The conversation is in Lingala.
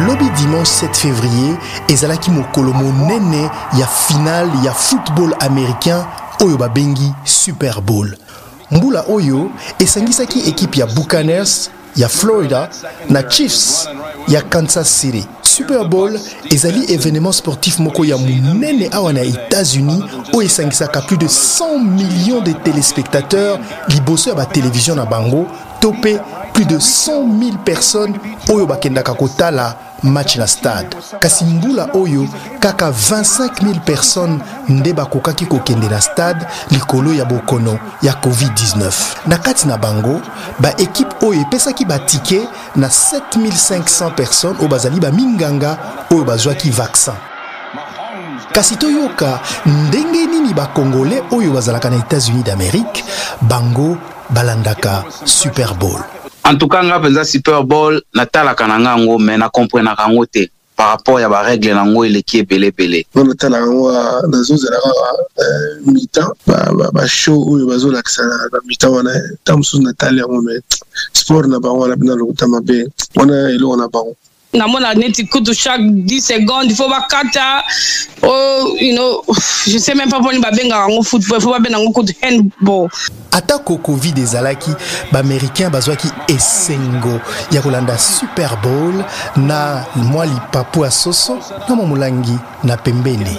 Lobi dimanche 7 février ezalaki mokolo monene ya finale ya football américain oyo babengi Super Bowl. Mbula oyo esangisaki ekipe ya Buccaneers ya Florida na Chiefs ya Kansas City. Super Bowl ezali événement sportif moko ya monene awa na États-Unis oyo esangisaka plus de 100 millions de téléspectateurs liboso ya ba télévision na bango to mpe plus de 100 000 personnes oyo bakendaka kotala match na stade. Kasi mbula oyo kaka 25 000 personnes nde bakokaki kokende na stade likolo ya bokono ya COVID-19. Na kati na bango, ba equipe oyo epesaki ba ticket na 7500 personnes oyo bazali ba minganga oyo bazwaki vaccin. Kasi toyoka ndenge nini ba Congolais oyo bazalaka na États-Unis d'Amérique bango balandaka Super Bowl. En tout cas nga penza Super Bowl natalaka na nga yango mais na comprenaka yango te par rapport ya ba règles na yango eleki ebele ebele. Nga natalaka yango ah, nazozela kaka euh, mi-temps ba, ba, ba show oyo bazolakisa na mi-temps wana ntango mosusu natali yango mais sport na bango wana bina lokuta mabe wana eloko na bango. Namona neti kutu chaque 10 secondes il faut bakata oh, je sais même pas mponi babengaka yango football, il faut babenga yango kutu handball. Atako Covid ezalaki, ba-Americain bazwaki esengo ya kolanda Super Bowl na mwa lipapu ya soso na mwa molangi na pembeni.